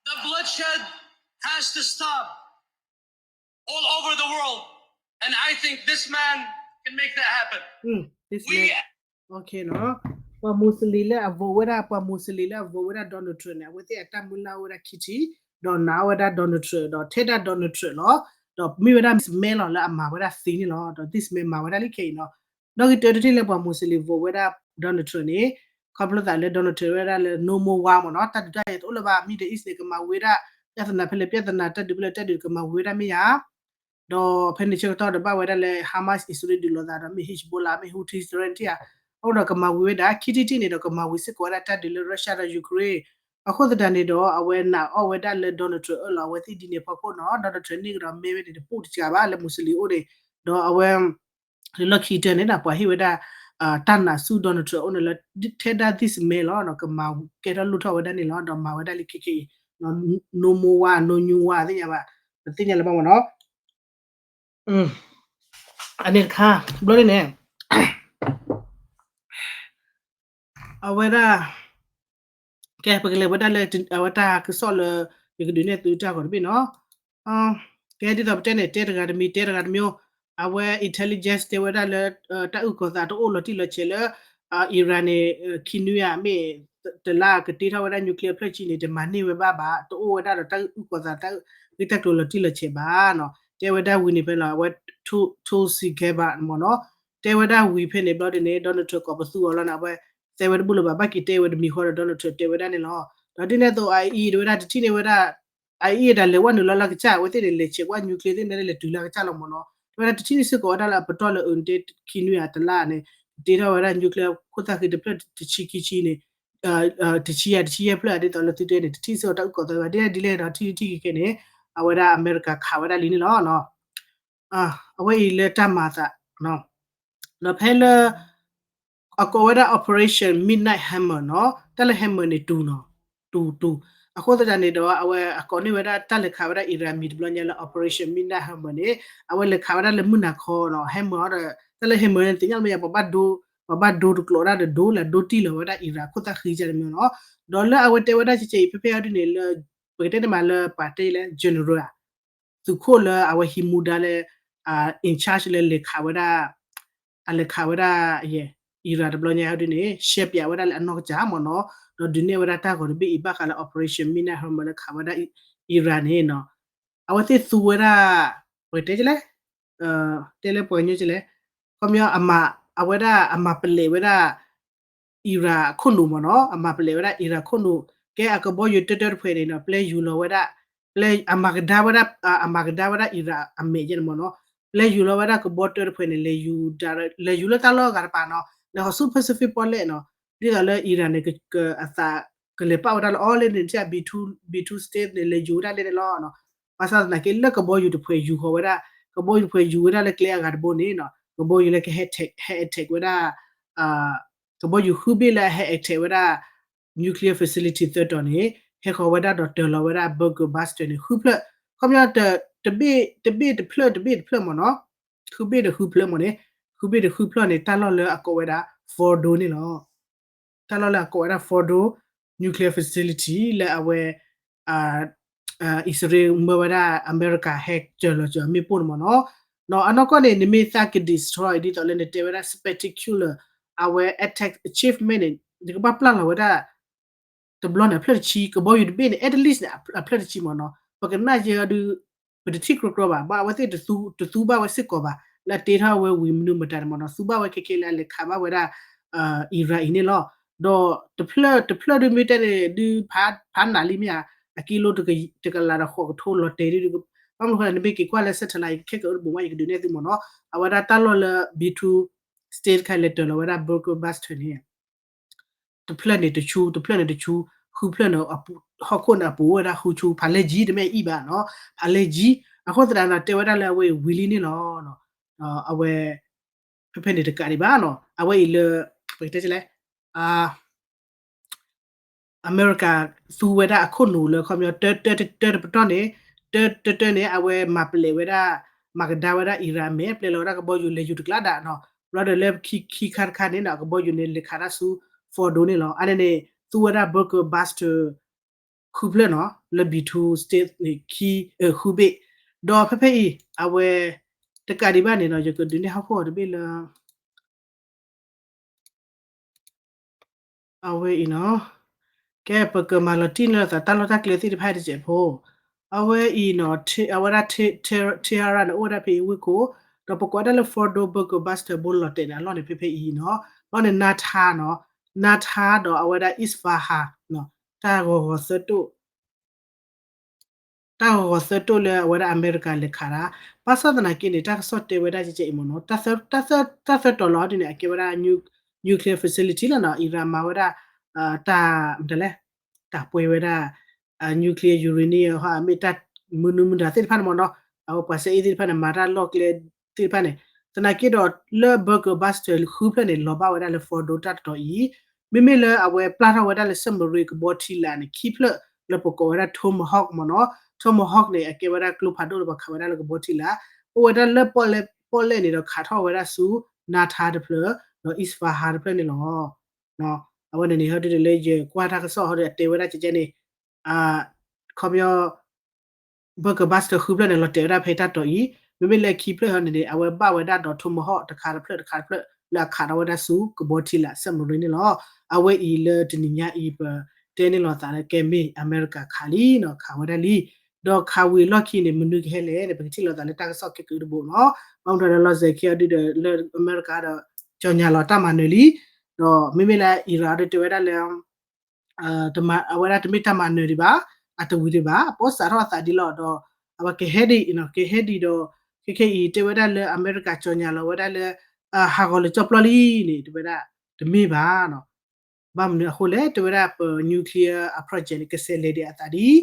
The bloodshed has to stop all over the world, and I think this man can make that happen. We ပှၤ Muslim လၢအ vote ဝဲဒၣ် ပှၤ Muslim လၢအ vote ဝဲဒၣ် Donald Trump န့ၣ် အဝဲသ့ၣ်အတၢ်မုၢ်လၢ်အိၣ်ဝဲဒၣ်ခံထံၣ်, ဒီးနာ်ဝဲဒၣ် Donald Trump ဒီးထဲဒၣ် Donald Trump လီၤ. ဒီးမ့ၢ်ဝဲဒၣ် Smith လီၤလၢအမၤဝဲဒၣ်သ့န့ၣ်လီၤ. ဒီး Smith မၤဝဲဒၣ်လၢခဲအံၤနီၤ. ဒီးကတၢၢ်တထံၣ်လၢပှၤ Muslim vote ဝဲဒၣ် Donald Trump န့ၣ် ခီဖျိသးလၢ Donald Trump ဝဲဒၣ်လၢ no more war မ့ၢ်နီၤ တၢ်ဒုးတၢ်ယၤတအိၣ်လၢၤဘၣ် Middle East န့ၣ် ကမၤဝံၤဝဲဒၣ် ပြဿနာဖဲလဲၣ် ပြဿနာ တၢ်ဒုးဖဲလဲၣ် တၢ်ဒုးကမၤဝံၤဝဲဒၣ်မ့ၢ်ယၤ ဒီးဖဲန့ၣ်ဆၢကတီၢ်ဒီးဘၣ်ဝဲဒၣ်လၢ Hamas အံၤ အံၣ်စရ့လးဒုးလိာ်သးဒီး မ့ၢ် Hezbollah မ့ၢ် Houthis တရၢန့ၣ်ထံၣ်ဧါ, အဃိဒီးကမၤဝံၤဝဲဒၣ် ခံထံၣ်တထံၣ်န့ၣ်ဒီး ကမၤဝံၤစ့ၢ်ကီးဝဲဒၣ်တၢ်ဒုးလၢ Russia ဒီး Ukraine. အဃိသတးန့ၣ်ဒီး အဝဲနာ်အီၣ်ဝဲဒၣ်လၢ Donald Trump အၢၣ်လီၤ အဝဲသ့ၣ်ဒ်န့ၣ်အဖီခိၣ်နီၤ Donald Trump န့ၢ်ကဒီးမဲဝဲန့ၣ် တပူၣ်တစှၤဘၣ်လၢ Muslim အိၣ်န့ၣ်, ဒီးအဝဲ လၢလီၢ်ခံကတၢၢ်န့ၣ်ဒီး ပှၤဟ့ၣ်ဝဲဒၣ် တၢ်နာ်ဆူ Donald Trump အအိၣ်န့ၣ်လၢ ထဲဒၣ် Smith လီၤ ကမၤကဲထီၣ်လိၣ်ထီၣ်ဝဲဒၣ်န့ၣ်လီၤ. ဒီးမၤဝဲဒၣ်လၢခဲခဲအံၤ no more war, no new war သ့ၣ်ညါဘၣ်, ပသ့ၣ်ညါလၢၤဘၣ်မ့ၢ်နီၤ. အန့ၣ်တခါ ဘျီန့ၣ်န့ၣ် အဝဲဒၣ် ကဲ ပကလဲၤဝဲဒၣ်လၢ အဝဲတၢ်ကစီၣ်လၢ ယကဒုးနဲၣ်သုတၢ်ဂီၤတဘ့ၣ်နီၤ. ကဲ ဒ်သိးပတဲန့ၣ် တဲတဂၤတမံၤ တဲတဂၤတမံၤ, အဝဲ intelligence တဲဝဲဒၣ်လၢ တၢ်အုၣ်ကီၤသးတအိၣ်လီၤတံၢ်လီၤဆဲးလၢ Iran န့ၣ် ခံနွံဧါ မ့ၢ်တလါကတ့ထီၣ်ဝဲဒၣ် nuclear ဖျၢၣ်ခံန့ၣ် တမၤန့ၢ်ဝဲဘၣ်ဘၣ် တအိၣ်ဝဲဒၣ်ဒီးတၢ်အုၣ်ကီၤသးတၢ်ဂ့ၢ်တၢ်ကျိၤလီၤတံၢ်လီၤဆဲးဘၣ်နီၤ. တဲဝဲဒၣ်ဝံၤန့ၣ်ဖဲလီၤ အဝဲ Tulsi Gabbard မ့ၢ်နီၤ, တဲဝဲဒၣ်ဝံၤဖဲန့ၣ်ဘျီဒ်န့ၣ် Donald Trump ကိးပသူအီၤလီၤန့ၣ် အဝဲတဲဝဲတဘူၣ်လၢၤဘၣ် ဘၣ်က့ၤတဲဝဲတမံၤဃီဒီး Donald Trump တဲဝဲဒၣ်န့ၣ်လီၤ. ဒီးဒ်န့ၣ်အသိး အအံၤ တဲဝဲဒၣ်တထံၣ်န့ၢ်ဝဲဒၣ် အအံၤ တၢ်လဲၤဝဲနုာ်လီၤလၢကစၢ် အဝဲသ့ၣ်န့ၣ် လဲၤဆဲးကွၢ် nuclear သ့ၣ်န့ၣ် လဲၤတုၤလၢကစၢ်လီၤမ့ၢ်နီၤ. တဲဝဲဒၣ်တထံၣ်န့ၢ်စ့ၢ်ကီးဝဲဒၣ်လၢအပတီၢ်လၢအၢၣ်န့ၣ် ခံနွံဧါတလါန့ၣ် တ့ထီၣ်ဝဲဒၣ် nuclear ခိၣ်သၣ်ဃံတဖျၢၣ်တဆံခံဆံန့ၣ် တဆံယဲၢ် တဆံယဲၢ်ဖျၢၣ် ဒ်သိးလၢသုတဲန့ၣ် တထံၣ်စ့ၢ်ကီးတၢ်အုၣ်ကီၤသးဘၣ် ဒ်လဲၣ်ဒ်လဲၣ်ဒီး ထံၣ်ထံၣ်ခဲခဲန့ၣ် အဝဲဒၣ်အမဲရကၤခးဝဲဒၣ်လံန့ၣ်လီၤ. အဝဲအံၤလၢတၢ်မၤအသး ဒီးဖဲလၢ အကိးဝဲဒၣ် Operation Midnight Hammer နီၤ, တၢ်လၢ hammer န့ၣ် တူၤနီၤ, တူၤ တူၤ, အဃိသတးန့ၣ်ဒီး အဝဲအကိးန့ၢ်ဝဲဒၣ်တၢ်လဲၤခးဝဲဒၣ် Iran မံၤတဘျီညါလၢ Operation Midnight Hammer န့ၣ် အဝဲလဲၤခးဝဲဒၣ်လၢမုၢ်နၤခီနီၤ, hammer ဒီး တၢ်လၢ hammer န့ၣ် သ့ၣ်ညါလၢမ့ၢ်ယါ ပှၤဘၣ်ဒိ ပှၤဘၣ်ဒိတကျိးဒၣ်ဒီးဒိ လဲၤဒိတံၢ်လီၤဝဲဒၣ် Iran ခိၣ်သၣ်ဃံကန့ၣ်မ့ၢ်နီၤ, ဒီးလၢအဝဲတဲဝဲဒၣ်ကဲကဲအံၤ ဖဲဖဲအံၤဒ်န့ၣ်လၢ ပကတဲန့ၣ်မးလၢပှၤတဲလၢ general သုးခိၣ်လၢအဝဲဟံးမူဒါလၢ in charge လၢလဲၤခးဝဲဒၣ် အလဲၤခးဝဲဒၣ် Iran တဘျီညါဟီဒ်န့ၣ် ရှဲပၠးဝဲဒၣ်လၢအနီၢ်ကစၢ်မ့ၢ်နီၤ, ဒီးဒုးနဲၣ်ဝဲဒၣ်တၢ်ဂီၤတဘ့ၣ်အံၤ ဘၣ်ဃးလၢ Operation Midnight Hammer လၢခးဝဲဒၣ် Iran န့ၣ်နီၤ, အဝဲသ့ၣ်သူဝဲဒၣ် ပှဲၤတဲလဲၣ် တဲလၢပှဲၤကညီလဲၣ်, ခီပညီ အဝဲဒၣ်အမၤပလဲာ်ဝဲဒၣ် Iran အခိၣ်နူာ်မ့ၢ်နီၤ, အမၤပလဲာ်ဝဲဒၣ် Iran ခိၣ်နူာ်, ကဲအကဘီယူၤတၢတၢတဖှဲးန့ၣ်နီၤ ပျဲယူၤလီၤဝဲဒၣ် ပျဲအမၤကဒါဝဲဒၣ် အမၤကဒါဝဲဒၣ် Iran အမဲာ်ယဲၢ်န့ၣ်မ့ၢ်နီၤ, ပျဲယူၤလီၤဝဲဒၣ်ကဘီတၢတဖှဲးန့ၣ် လဲၤယူၤ လဲၤယူၤလၢတၢ်လီၢ်အဂၤတပၤနီၤ, လဲၤဟီၣ်ဆူ Pacific ပီၣ်လဲၣ်နီၤ, ဒ်သိးလၢ Iran န့ၣ် အသးကလဲၤပာ်ဝဲဒၣ်လၢအီၤလဲၣ်န့ၣ် ထံၣ် B two, B two state န့ၣ် လဲၤယူၤဝဲဒၣ်လဲၣ်န့ၣ်လီၤ. ဘၣ်ဆၣ်သနာ်က့ လၢကဘီယူၤတဖှဲးယူၤဃီၤဝဲဒၣ် ကဘီယူၤတဖှဲးယူၤဝဲဒၣ်လၢကျဲအဂၤတဘိန့ၣ်နီၤ, ကဘီယူၤလၢကဟဲ attack ဝဲဒၣ် ကဘီယူၤဃုဘ့ၣ်လၢအဟဲ attack ဝဲဒၣ် nuclear facility သၢတီၤန့ၣ် ဟဲဃီၤဝဲဒၣ်ဒီးတၢၤလီၤဝဲဒၣ် bunker buster န့ၣ် ဃုဖျၢၣ်, ခီပညီ တဘ့ၣ်တဖျၢၣ်တဘ့ၣ်တဖျၢၣ်မ့ၢ်နီၤ, ဃုဘ့ၣ်ဒီးဃုဖျၢၣ်မ့ၢ်န့ၣ်, ဃုဘ့ၣ်ဒီးဃုဖျၢၣ်န့ၣ် တၢ်လီၢ်လၢအကိးဝဲဒၣ် Fordo န့ၣ်လီၤ. တၢ်လီၢ်လၢအကိးဝဲဒၣ် Fordo nuclear facility လၢအဝဲ အံၣ်စရ့လးမၢဝဲဒၣ်အမဲရကၤဟဲစၢၤလီၤစၢၤအမ့ၣ်ပိၢ်န့ၣ်မ့ၢ်နီၤ. ဒီးအနီၢ်ကီၢ်န့ၣ် နမ့ၢ်သးက destroy ဒ်သိးလၢနတဲဝဲဒၣ် spectacular အဝဲ attack achievement န့ၣ် နကဘၣ်ပျၢ်လီၤဝဲဒၣ် တဘျီန့ၣ် အဖျၢၣ်တဆံ ကဘီယူၤတဘ့ၣ်န့ၣ် at least န့ၣ် အဖျၢၣ်တဆံမ့ၢ်နီၤ. ပကနၣ်ယဲအီၤဒုး ပတထံၣ်ကြီကြီဘၣ်, ဘၣ်အဝဲသ့ၣ်တသူဘၣ်ဝဲစ့ၢ်ကီးဘၣ် လၢအတ့ထီၣ်ဝဲဝံၤမနုၤမတၤန့ၣ်မ့ၢ်နီၤ, သူဘၣ်ဝဲခဲခဲလၢအလဲၤခးဘၣ်ဝဲဒၣ် Iran အံၤန့ၣ်လီၤ. ဒီးတဖျၢၣ်တဖျၢၣ်ဒုးမ့ၢ်တဲန့ၣ် ဒုးဖးနးလံမ့ၢ်ဧါ, အကံလိတကလးဒီးဃိးကထိလီၤတဲာ်ဒုး, ဘၣ်မနုၤဃိလဲၣ် နမ့ၢ်က့ၤကွၢ်လၢ satellite ခဲကဒိၣ်တဘိးမး ယကဒုးနဲၣ်သုမ့ၢ်နီၤ. အဝဲဒၣ်တၢ်လီၢ်လၢ B two state ခါလဲၤတၢၤလီၤဝဲဒၣ် Bagram Bastion န့ၣ် တဖျၢၣ်န့ၣ်တဆူ တဖျၢၣ်န့ၣ်တဆူ, ဃုဖျၢၣ်န့ၣ် ဟီၣ်ခိၣ်န့ၣ်အပူၤဝဲဒၣ်ဃုဆူ ဖးလဲၢ်ကံ တမ့ၢ်အံၤဘၣ်နီၤ, ဖးလဲၢ်ကံ. အဃိသတးဒီး တဲဝဲဒၣ်လၢအဝဲအံၤဝံၤလံန့ၣ်လီၤ. အဝဲ ဖဲဖဲန့ၣ်တကးဒံးဘၣ်နီၤ, အဝဲအံၤလၢ ပကတဲလဲၣ် အမဲရကၤသူဝဲဒၣ်အခိၣ်နူာ်လၢခီပညီ တၢတပတီၢ်န့ၣ် တၢတတၢန့ၣ် အဝဲမၤပျဲးဝဲဒၣ် မၤကဒါဝဲဒၣ် Iran အမဲာ် ပျဲလီၤဝဲဒၣ်ကဘီယူၤလဲၤယူၤတကျါဒၣ်နီၤ. ဘျီဒီးလၢခံခံခါတခါန့ၣ်နီၤ ကဘီယူၤန့ၣ်လဲၤခးတၢ်ဆူ Fordo န့ၣ်လီၤ. အန့ၣ်န့ၣ် သူဝဲဒၣ် Bagram Bastion ဃုဖျၢၣ်နီၤ လၢ B two state န့ၣ် ခံ ဃုဘ့ၣ်. ဒီးဖဲဖဲအံၤ အဝဲ တကးဒံးဘၣ်န့ၣ်နီၤ ယကဒုးနဲၣ်ဟီၣ်ခိၣ်တဘ့ၣ်လၢ အဝဲအံၤနီၤ, ကဲ ပကမၤလီၤတံၢ်န့ၢ်လိာ်သးတၢ်လီၢ်တၢ်ကျဲသ့ၣ်တဖၣ်တစဲးဖိ, အဝဲအံၤနီၤ အဝဲဒၣ် Tehran န့ၣ် အိၣ်ဝဲဒၣ်ဖဲအံၤဝ့ၢ်ခိၣ်, ဒီးပကွၢ်ဒၣ်လၢ Fordo Bagram Bastion ဘိလီၤတဲာ်န့ၣ် အလီၢ်န့ၣ်ဖဲဖဲအံၤနီၤ, ဘၣ်န့ၣ် Nahta နီၤ, Nahta ဒီးအဝဲဒၣ် Isfahan နီၤ, တၢ်ဂီၤဂီၤသၢတိၣ် တၢ်ဂီၤဂီၤသၢတိၣ်လၢအဝဲဒၣ်အမဲရကၤလဲၤခးတၢ်, ဘၣ်ဆၣ်သနာ်က့န့ၣ် တၢ်ကစီၣ်တဲဝဲဒၣ်ကဲကဲအံၤမ့ၢ်နီၤ, တၢ်သၢတီၤလီၤဒ်န့ၣ် အကဲဝဲဒၣ် nuclear facility လီၤနီၤ, Iran မၤဝဲဒၣ် တၢ် မတၤလဲၣ် တၢ်ပှဲၤဝဲဒၣ် nuclear uranium ဟီ အမ့ၢ်တၢ်မနုၤမတၤသ့ၣ်တဖၣ်န့ၣ်မ့ၢ်နီၤ, အဝဲပှၤစဲအ့ၣ်သ့ၣ်တဖၣ်န့ၣ် မၤတၢ်လီၢ်ကျဲသ့ၣ်တဖၣ်န့ၣ်, သနာ်က့ဒီးလၢ Bagram Bastion ဃုဖျၢၣ်န့ၣ် လီၤဘၣ်ဝဲဒၣ်လၢ Fordo တၢ်တတီၤအံၤ, မ့မ့ၢ်လၢအဝဲပျၢ်ထီၣ်ဝဲဒၣ်လၢ submarine ကဘီထံလာ်န့ၣ် ခံဖျၢၣ်လၢပကိးဝဲဒၣ် Tomahawk မ့ၢ်နီၤ, Tomahawk န့ၣ် အကဲဝဲဒၣ်ကျိဖးဒိၣ်လၢပှၤခးဝဲဒၣ်လၢကဘီထံလာ်, အိၣ်ဝဲဒၣ်လၢပီၣ်လဲၣ်န့ၣ်ဒီး ခးထီၣ်ဝဲဒၣ်ဆူ Nahta တဖျၢၣ် ဒီး Isfahan တဖျၢၣ်န့ၣ်လီၤ. အဝဲန့ၣ်န့ၣ် ဟီဒုးလၢယကွၢ်တၢ်ကစီၣ်ဟီဒုး အတဲဝဲဒၣ်ကဲကဲန့ၣ် ခီပညီ Bagram Bastion ဃုဖျၢၣ်န့ၣ် လီၤတဲာ်ဝဲဒၣ်ဖဲတၢ်တီၤအံၤ, မ့မ့ၢ်လၢခံဖျၢၣ်ဟီန့ၣ်န့ၣ် အဝဲဘၣ်ဝဲဒၣ်ဒီး Tomahawk တခါတဖျၢၣ်တခါတဖျၢၣ် လၢအခးထီၣ်ဝဲဒၣ်ဆူကဘီထံလာ် submarine န့ၣ်လီၤ. အဝဲအံၤလၢတနံၤညါအံၤ ပတဲန့ၢ်လိာ်သးလၢကဲမ့ၢ်အမဲရကၤခးလံနီၤ, ခးဝဲဒၣ်လံ, ဒီးခးဝံၤလီၢ်ခံန့ၣ် မနုၤကဟဲလဲၣ်န့ၣ် ပကထံၣ်လိာ်သးလၢတၢ်ကစီၣ်ခဲကဒိၣ်တဘိနီၤ, ဘၣ်မနုၤဒီးလီၤစဲၤခံအီၤဒုးဒီး လၢအမဲရကၤဒီး ကၠီညါလီၤတၢ်မၤနၢၤလံ, ဒီးမ့မ့ၢ်လၢ Iran ဒီးတဲဝဲဒၣ်လၢ အဝဲဒၣ်တမ့ၢ်တၢ်မၤနၢၤဒံးဘၣ်, အတဝံၤဒံးဘၣ်, အပိစးထီၣ်အသးဒ်လီၤဒီး အဝဲကဟဲဒံး ကဟဲဒံးဒီး ခဲခဲအံၤ တဲဝဲဒၣ်လၢအမဲရကၤကၠီညါလီၤဝဲဒၣ်လၢ ဟးဂီၤလၢကၠီပျီလံန့ၣ် တဲဝဲဒၣ် တမ့ၢ်ဘၣ်နီၤ. ဘၣ်မနုၤအဃိလဲၣ် တဲဝဲဒၣ်ပ nuclear အ project န့ၣ် ကဆဲးလဲၤဒံးအသးဒံး ဒီး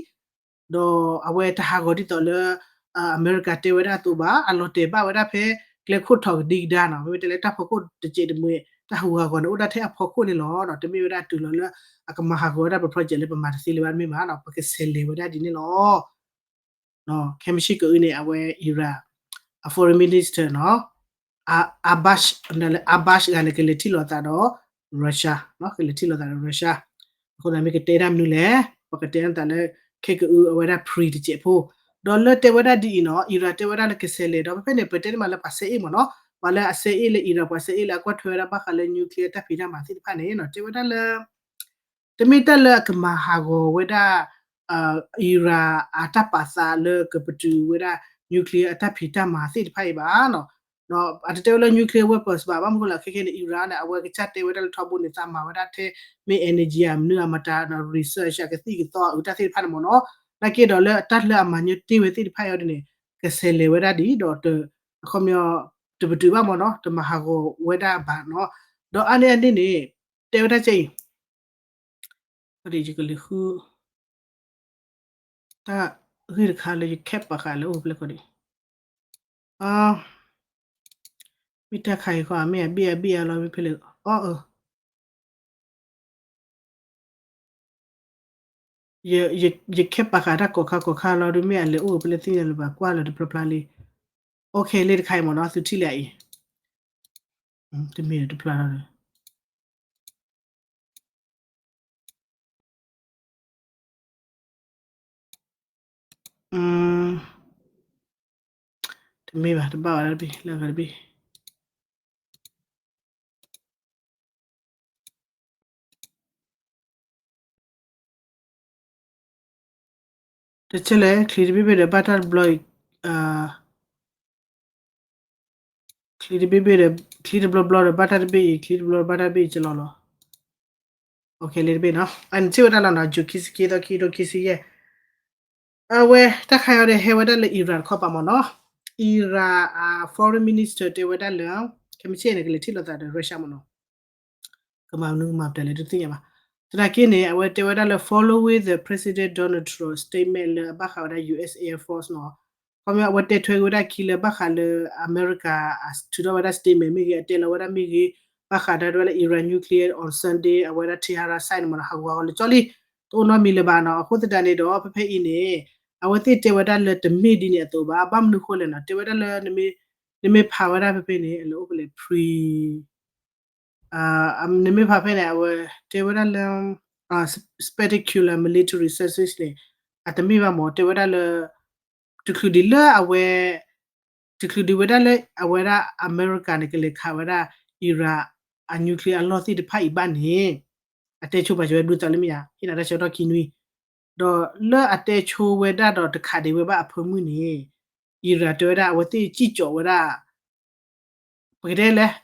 အဝဲတဟးဂီၤဒ်သိးလၢ အမဲရကၤတဲဝဲဒၣ်အသိးဘၣ်, အလီၤတဲာ်ဘၣ်ဝဲဒၣ်ဖဲ ကျဲခိၣ်ထီၣ်ကဒံကဒါနီၤ, မ့မ့ၢ်တဲလၢတၢ်ဖီခိၣ်တစဲးတမှဲၤ တၢ်ဟးဂူာ်ဟးဂီၤန့ၣ် အိၣ်ဒၣ်ထဲအဖီခိၣ်န့ၣ်လီၤ. တမ့ၢ်ဝဲဒၣ်တုၤလီၤလၢ အကမၤဟးဂီၤဝဲဒၣ်ပ project လၢပမၤတသ့လၢၤဘၣ်တမ့ၢ်ဘၣ်နီၤ, ပကဆဲးလဲၤဝဲဒၣ်ဒ်န့ၣ်လီၤ. ခဲမုၢ်ဆ့ၣ်ကအုန့ၣ် အဝဲ Iran အ foreign minister နီၤ Abbas, Abbas ဂၤန့ၣ် ကလဲၤထံၣ်လိာ်သးဒီး Russia နီၤ, ကလဲၤထံၣ်လိာ်သးဒီး Russia. အဃိသတးမ့ၢ်ကတဲဒၣ်မနုၤလဲၣ်, ပကတဲသးလၢ ခဲကအုအဝဲဒၣ် pre တစဲးဖိ, ဒီးလၢတဲဝဲဒၣ်ဒ်အံၤနီၤ, Iran တဲဝဲဒၣ်လၢကဆဲးလဲၤဒီး ဖဲဖဲန့ၣ် ပတဲန့ၣ်မးလၢပှၤစဲအ့ၣ်မ့ၢ်နီၤ, ပှၤလၢအစဲအ့ၣ်လၢ Iran ပှၤစဲအ့ၣ်လၢအကွၢ်ထွဲဝဲဒၣ်ဘၣ်ဃးလၢ nuclear တၢ်ဖံးတၢ်မၤသ့ၣ်တဖၣ်န့ၣ်နီၤ, တဲဝဲဒၣ်လၢ တမ့ၢ်တၢ်လၢအကမၤဟးဂီၤဝဲဒၣ် Iran အတၢ်ပာ်သးလၢကပတုာ်ဝဲဒၣ် nuclear အတၢ်ဖံးတၢ်မၤသ့ၣ်တဖၣ်အံၤဘၣ်နီၤ. အတတဲဝဲလၢ nuclear weapons ဘၣ်, ဘၣ်မနုၤဃိလဲၣ် ခဲခဲန့ၣ် Iran န့ၣ် အဝဲကစၢ်တဲဝဲဒၣ်လၢထီဘိန့ၣ် သးမၤဝဲဒၣ်ထဲ မ့ၢ် energy ဧါ မနုၤအမတၤ research အကသံၣ်ကသီအုးတၢ်သ့ၣ်တဖၣ်န့ၣ်မ့ၢ်နီၤ, နာ်က့ဒီးလၢတၢ်လၢအမၤညီတ့ၢ်ဝဲသ့ၣ်တဖၣ်အံၤဒ်န့ၣ် ကဆဲးလဲၤဝဲဒၣ်ဒ်ဒီး အခီပညီ တပတုာ်ဘၣ်မ့ၢ်နီၤ, တမၤဟးဂီၤဝဲဒၣ်ဘၣ်နီၤ. ဒီးအါန့ၢ်အန့ၣ်န့ၣ် တဲဝဲဒၣ်ကဲအံၤ ယကလဲၤဃု တၢ်ဂ့ၢ်တခါလၢယခဲပာ်ဃာ်လၢအိၣ်ဖျဲၣ်ဃီဒံး, မ့ၢ်တၢ်ခါအံၤဃီ မ့ၢ်အဘ့ၣ်အဘ့ၣ်အလီၤမ့ၢ်ဖဲလဲၣ်, အီအၢ ယခဲပာ်ဃာ်တၢ်ကီၢ်ခါကီၢ်ခါလီၤဒုး မ့ၢ်အလဲၤအိၣ်ဖဲလဲၣ်သ့ၣ်ညါလၢၤဘၣ် ကွၢ်လၢတဖျါဖျါလံ. အိၣ်ခ့ လၢတခါအံၤမ့ၢ်နီၤ သုထံၣ်လၢအံၤ တမ့ၢ်တဖျါထီၣ်ဒီး တမ့ၢ်ဘၣ် တဘၣ်ဝဲဒၣ်တဘ့ၣ် လၢအဂၤတဘ့ၣ် တဆဲလဲၣ် ချံတဘ့ၣ်ဘ့ၣ်ဒီးဘၣ်တၢ်တဘျီအံၤ ချံတဘ့ၣ်ဘ့ၣ်ဒီး ချံတဘျီဘျီဒီးဘၣ်တၢ်တဘ့ၣ်အံၤ ချံတဘျီဘၣ်တၢ်တဘ့ၣ်အံၤ ကလီလီၤ လၢတဘ့ၣ်နီၤ အန့ၣ်ထံၣ်ဝဲဒၣ်လီၤနီၤ ယူၤခံဆံခံသီခံထိခံဆံယဲၢ် အဝဲတၢ်ခါအံၤဒီး ဟဲဝဲဒၣ်လၢ Iran တခီပၤမ့ၢ်နီၤ Iran အ foreign minister တဲဝဲဒၣ်လၢ ခဲမုၢ်ဆ့ၣ်န့ၣ် ကလဲၤထံၣ်လိာ်သးဒီး Russia မ့ၢ်နီၤ ကမၤမနုၤကမၤပတၢ်လဲၣ်တသ့ၣ်ညါဘၣ်. သနာ်က့န့ၣ် အဝဲတဲဝဲဒၣ်လၢ following the President Donald Trump statement လၢအဘၣ်ဃးဝဲဒၣ် U S Air Force နီၤ ခီပညီ အဝဲတဲထွဲက့ၤဝဲဒၣ်ခံလၢဘၣ်ဃးလၢအမဲရကၤ ထုးထီၣ်ဝဲဒၣ် statement မ့ၢ်ဂ့ၤ အတဲလီၤဝဲဒၣ်မ့ၢ်ဂ့ၤ ဘၣ်ဃးဒီးဝဲလၢ Iran nuclear on Sunday အဝဲဒၣ် Tehran site န့ၣ်မ့ၢ်နီၤ ဟးဂီၤလၢကၠီလံ တအိၣ်နီတမံၤလၢၤဘၣ်နီၤ. အဃိသတးန့ၣ်ဒီး ဖဲဖဲအံၤန့ၣ် အဝဲသ့ၣ်တဲဝဲဒၣ်လၢတမ့ၢ်ဒ်န့ၣ်အသိးဘၣ် ဘၣ်မနုၤဃိလဲၣ်နီၤ တဲဝဲဒၣ်လၢ နမ့ၢ်ဖးဝဲဒၣ်ဖဲဖဲန့ၣ် လၢအိၣ်ဖဲလဲၣ် pre နမ့ၢ်ဖးဖဲန့ၣ် အဝဲတဲဝဲဒၣ်လၢ spectacular military success န့ၣ် အတမ့ၢ်ဘၣ်မ့ၢ် တဲဝဲဒၣ်လၢ တချုးဒံးလၢအဝဲ တချုးဒံးဝဲဒၣ်လၢအဝဲဒၣ်အမဲရကၤန့ၣ် ကလဲၤခးဝဲဒၣ် Iran အ nuclear အလီၢ်သ့ၣ်တဖၣ်အံၤဘၣ်န့ၣ် အတဲဆိပာ်စၢၤဝဲဒ်သိးလၢမ့ၢ်ယါ ဟ့ၣ်နၤတၢ်ဆၢကတီၢ်ခံနွံ ဒီးလၢအတဲဆိဝဲဒၣ်ဒီးတခးဒံးဝဲဘၣ်အဖၢမုၢ်န့ၣ် Iran တဲဝဲဒၣ်အဝဲသ့ၣ်စံၣ်ကၠီးဝဲဒၣ် ပကတဲလဲၣ်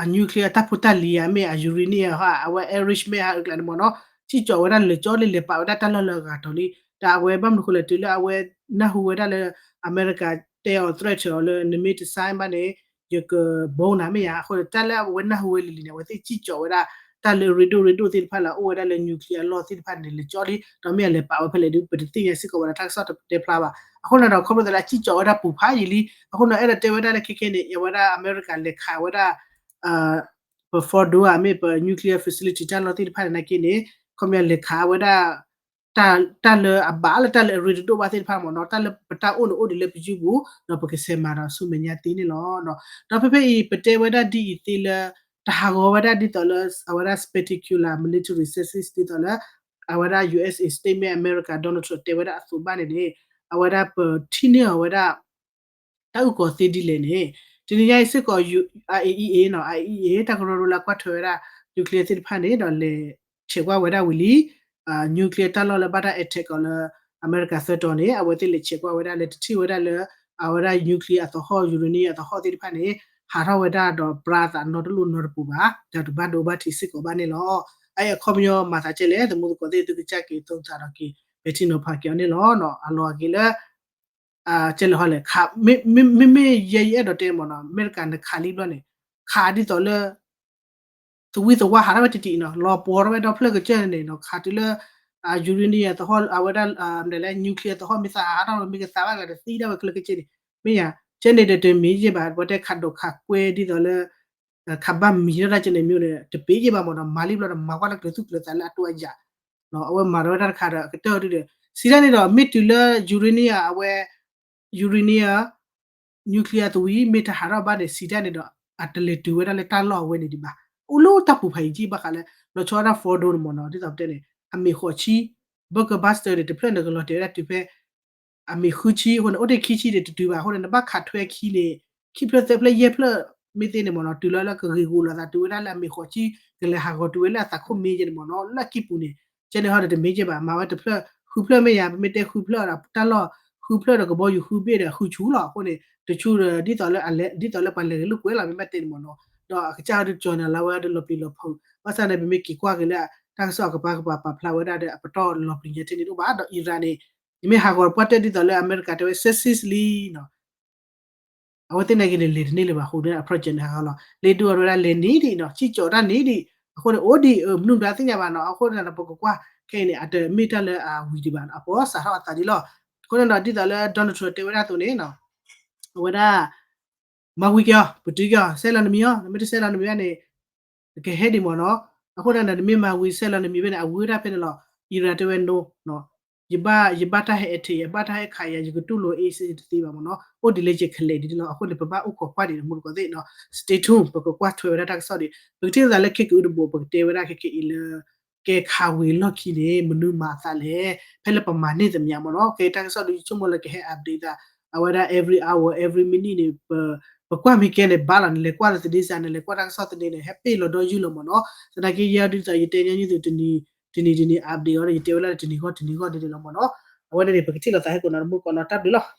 အ nuclear အတၢ်ဖိတၢ်လံၤဧါ မ့ၢ်အ uranium ဧါ အဝဲ enrichment ဟးအုးကျးန့ၣ်မ့ၢ်နီၤ စံၣ်ကၠီးဝဲဒၣ်လၢာ်ကၠီလံ လဲၤပာ်ဝဲဒၣ်တၢ်လီၢ်လၢအဂၤတီၤလံ တၢ်အဝဲဘၣ်မနုၤဃိလဲၣ် တုၤလၢအဝဲနၢ်ဟူဝဲဒၣ်လၢ အမဲရကၤတဲအီၤ threat အီၤလၢ နမ့ၢ်တ sign ဘၣ်န့ၣ် ယက bomb နၤမ့ၢ်ယါ အဃိဒီးတၢ်လၢအဝဲနၢ်ဟူဝဲလံၤလံၤန့ၣ် အဝဲသ့ၣ်စံၣ်ကၠီးဝဲဒၣ် တၢ်လၢအရ့ဒိၣ်ရ့ဒိၣ်သ့ၣ်တဖၣ်လၢအအိၣ်ဝဲဒၣ်လၢ nuclear အလီၢ်သ့ၣ်တဖၣ်န့ၣ် လဲၤကၠီလံ ဒီးမ့ၢ်အလဲၤပာ်ဝဲဖဲလဲၣ်ဒုး ပတသ့ၣ်ညါစ့ၢ်ကီးဝဲဒၣ် တၢ်ကစီၣ်တတဲဖျါဘၣ်. အဃိန့ၣ်ဒီး ခီဖျိသးလၢအစံၣ်ကၠီးဝဲဒၣ်ပူၤဖးယံာ်လံ အဃိန့ၣ် အဲၣ်ဒိးတဲဝဲဒၣ်လၢခဲခဲန့ၣ် အဝဲဒၣ်အမဲရကၤလဲၤခးဝဲဒၣ် ပ Fordow ဧါ မ့ၢ်ပ nuclear facility တၢ်လီၢ်သ့ၣ်တဖၣ်န့ၣ်နာ်က့န့ၣ် ခီပညီလဲၤခးဝဲဒၣ် တၢ်လၢအဘၣ်လၢတၢ်လၢအရ့ဒိၣ်ဘၣ်သ့ၣ်တဖၣ်မ့ၢ်နီၤ တၢ်လၢပတၢ်အိၣ်န့ၣ်အိၣ်ဒံးလၢပယုၢ်ပူၤ ဒီးပကဆဲးမၤဒီးဆူမဲာ်ညါသ့န့ၣ်လီၤ. ဒီးဖဲဖဲအံၤ ပတဲဝဲဒၣ်ဒ်အံၤသ့လၢ တဟးဂီၤဝဲဒၣ်ဒ်သိးလၢ အဝဲဒၣ် spectacular military success ဒ်သိးလၢ အဝဲဒၣ် U S A statement အမဲရကၤ Donald Trump တဲဝဲဒၣ်အသိးဘၣ်န့ၣ်န့ၣ် အဝဲဒၣ်ပထံၣ်န့ၢ်အီၤဝဲဒၣ် တၢ်အုၣ်ကီၤသ့ဒ်လဲၣ်န့ၣ် တနံၤညါအံၤစ့ၢ်ကီး I A E A နီၤ I A E A တၢ်ကရၢကရိလၢအကွၢ်ထွဲဝဲဒၣ် nuclear သ့ၣ်တဖၣ်န့ၣ် ဒီးလဲၤဆဲးကွၢ်ဝဲဒၣ်ဝံၤလံ nuclear တၢ်လီၢ်လၢဘၣ်တၢ် attack ကီးလၢ အမဲရကၤသၢတီၤန့ၣ် အဝဲသ့ၣ်လဲၤဆဲးကွၢ်ဝဲဒၣ်လၢတထံၣ်ဝဲဒၣ်လၢ အဝဲဒၣ် nuclear အသဟီၣ် uranium အသဟီၣ်သ့ၣ်တဖၣ်န့ၣ် ဟးထီၣ်ဝဲဒၣ်ဒီးပြါသးနီတလိၣ်နီတပူၤဘၣ် ဒီးတဘၣ်ဒိဘၣ်ထံးစ့ၢ်ကီးဘၣ်န့ၣ်လီၤ. အအံၤအခီပညီမၤသးကဲလဲၣ် သမူသကိးသ့ၣ်သုကစၢ်က့ၤသိသးဒီးက့ၤ ပဲာ်ထံနီၤဖးက့ၤအီၤန့ၣ်လီၤ. အလီၢ်အက့ၤလၢ ကဲလဲၣ်ဟီလဲၣ် မ့မ့ၢ်ယဲယအဲၣ်ဒိးတဲမ့ၢ်နီၤ အမဲရကၤနခးလံဘျီန့ၣ် ခးဒ်သိးလၢ သဝံသဝါဟးထီၣ်ဝဲတံၢ်တံၢ်နီၤ လီၤပှီၤထီၣ်ဝဲဒီဖျၢၣ်ကစၢၢ်န့ၣ်နီၤ ခးတုၤလၢ uranium အသဟီၣ် အဝဲဒၣ် လဲၣ် nuclear သဟီၣ်မ့ၢ်သးဟးထီၣ်မ့ၢ်ကသးဘၣ်ကဒီးတသံဒၣ်ဝဲခဲလၢာ်ခဲဆ့န့ၣ် မ့ၢ်ယါ ကဲန့ၣ်ဒီးတမ့ၢ်ယဲဘၣ် ပှၤတဲခးဒိးခးကွဲဒ်သိးလၢ ခးဘၣ်မံၤထီၣ်တၢ်ကဲန့ၣ်မ့ၢ်န့ၣ် တပ့ၤယဲဘၣ်မ့ၢ်နီၤ မၤလံဘျီဒီးမၤကွၢ်လၢကျဲၤသူၣ်ကျဲၤသးလၢအတိအယၢ် အဝဲမၤထီၣ်ဝဲတၢ်တခါဒီး ကတၢၢ်အီၤဒုဒီး စံးဒၣ်န့ၣ်ဒီး မ့ၢ်တုၤလၢ uranium အဝဲ uranium nuclear သဝံ မ့ၢ်တဟးထီၣ်ဘၣ်န့ၣ် စံးဒၣ်န့ၣ်ဒီး အတလဲၤတုၤဝဲဒၣ်လၢတၢ်လီၢ်အဝဲန့ၣ်ဒံးဘၣ်. အိၣ်လၢတၢ်ပူၤဖးယံာ်ကံဘၣ်ဃးလၢ လီၤဆီဒၣ် Fordow န့ၣ်မ့ၢ်နီၤ ဒ်သိးပတဲန့ၣ် အမ့ၢ်ဃိးဆံ bunker buster န့ၣ် တဖျၢၣ်န့ၣ်ကလီၤတဲာ်ဝဲဒၣ်တုၤဖဲ အမ့ၢ်ဃုဆံ အဃိန့ၣ် အိၣ်တ့ၢ်ခံဆံန့ၣ် တတုၤဘၣ် အဃိန့ၣ် နဘၣ်ခးထွဲခံန့ၣ် ခံဖျၢၣ်သၢဖျၢၣ်ယဲၢ်ဖျၢၣ် မ့ၢ်သ့န့ၣ်မ့ၢ်နီၤ တုၤလီၤလၢကဂ့ၤဂီၤလိာ်သးတုၤဝဲဒၣ်လၢအမ့ၢ်ဃိးဆံ ကလဲၤဟးဂီၤတုၤဝဲလၢအသးခိၣ်မ့ၢ်ယဲန့ၣ်မ့ၢ်နီၤ လၢအကံၢ်ပူၤန့ၣ် ကဲန့ၣ်ဟီဒီးတမ့ၢ်ကဲဘၣ် မၤဝဲတဖျၢၣ် ဃုဖျၢၣ်မ့ၢ်ယါ ပမ့ၢ်တဲဃုဖျၢၣ်ဒီး တၢ်လီၢ် ဃုဖျၢၣ်ဒီးကဘီယူၤဃုဘ့ၣ်ဒီးဃုဆူၣ်လီၤ အဃိန့ၣ် တဆူၣ်ဒီး ဒ်သိးလၢအလဲၤ ဒ်သိးလၢပှၤလဲၤဂ့ၤလိာ်ကွဲလီၤ မ့ၢ်ဘၣ်တဲန့ၣ်မ့ၢ်နီၤ ဒီးအကစၢ်ဟီဒီးကၠီၤနၤလၢဝဲဒီးလီၤပျံၤလီၤဖုး ဘၣ်ဆၣ်န့ၣ် ပမ့ၢ်က့ၤကွၢ်က့ၤလၢ တၢ်ကစီၣ်အကပၤကပၤပာ်ဖျါဝဲဒၣ်ဒီး အပတီၢ်လီၤပျံၤညါထဲန့ၣ်တအိၣ်ဘၣ် ဒီး Iran န့ၣ် ယမ့ၢ်ဟးဂီၤပှၢ်တၢၢ်ဒ်သိးလၢအမဲရကၤတဲဝဲ success လံနီၤ အဝဲသ့ၣ်နာ်က့န့ၣ် လဲၤတန့ၢ်လၢၤဘၣ်အဃိန့ၣ် အ project န့ၣ်ဟးဂီၤလီၤ လဲၤဒုးအီၤဝဲဒၣ်လဲၤန့ၢ်ဒံးနီၤ စံၣ်ကၠီၤတၢ်န့ၢ်ဒံး အဃိန့ၣ် အိၣ်ဒံး မနုၤမတၤသ့ၣ်ညါဘၣ်နီၤ အဃိန့ၣ်ဒီး ပကကွၢ် ခဲအံၤန့ၣ် အတမ့ၢ်တၢ်လၢအဝံၤဒံးဘၣ် အပီၢ်စးထီၣ်အသးဒံးလီၤ အဃိန့ၣ်ဒီး ဒ်သိးလၢ Donald Trump တဲဝဲဒၣ်အသိးန့ၣ် အဝဲဒၣ် မၤဝံၤက့ၤအီၤ ပတုာ်က့ၤအီၤ ဆဲးလီၤနမံၤအီၤ နမ့ၢ်တဆဲးလီၤနမံၤဘၣ်န့ၣ် နကဟဲဒံးမ့ၢ်နီၤ အဃိန့ၣ်ဒီး နမ့ၢ်မၤဝံၤဆဲးလီၤနမံၤဘၣ်န့ၣ် အဝံၤဒၣ်ဖဲန့ၣ်လီၤ Iran တဲဝဲ no နီၤ ယဘၣ် ယဘၣ်တၢ်ဟဲ attack ယဘၣ်တၢ်ဟဲခးယၤ ယကတူၢ်လိာ် အ့ၣ် စ့ၢ် ယတသ့ဘၣ်မ့ၢ်နီၤ, အိၣ်ဒ်လဲၣ်ယကလဲၤဒ်န့ၣ်လီၤ. အဃိန့ၣ် ပဘၣ်အိၣ်ခိးကွၢ်ဒံးတမူတကိးသ့ၣ်နီၤ, stay tuned ပကကွၢ်ထွဲဝဲဒၣ်တၢ်ကစီၣ်ဒံး ပကထံၣ်လိာ်သးလၢ ခဲကနံၣ်အူတဘိး ပကတဲဝဲဒၣ်ခဲကနံၣ်အံၤလၢ ကဲခးဝ့ၤလီၢ်ခံန့ၣ် မနုၤမၤအသးလဲၣ်, ဖဲလၢပမၤန့ၢ်သမံၤမ့ၢ်နီၤ, ကဲတၢ်ကစီၣ်ဒုးယဆိကမိၣ်လၢကဟဲ update သး အဝဲဒၣ် every hour every minute န့ၣ် ပကွၢ်မ့ၢ်ကဲန့ၣ် ဘၣ်လီၤန့ၣ် လဲၤကွၢ်လၢသန့ၤစ့န့ၣ် လဲၤကွၢ်တၢ်ကစီၣ်သန့န့ၣ် ဟဲပ့ၢ်လီၤဒီးယုၢ်လီၤမ့ၢ်နီၤ, သနာ်က့ယဲဒ်သိး ယတဲညီနုၢ်သု တနံၤတနံၤ update အီၤဒီး ယတဲဝဲလၢတနံၤဂီၢ်တနံၤဂီၢ်န့ၣ်လီၤမ့ၢ်နီၤ, အဝဲန့ၣ်န့ၣ် ပကထံၣ်လိာ်သးဟဲကိးနီၤတမူတကိးနီၤ, တၢ်ဘျုးလီၤ.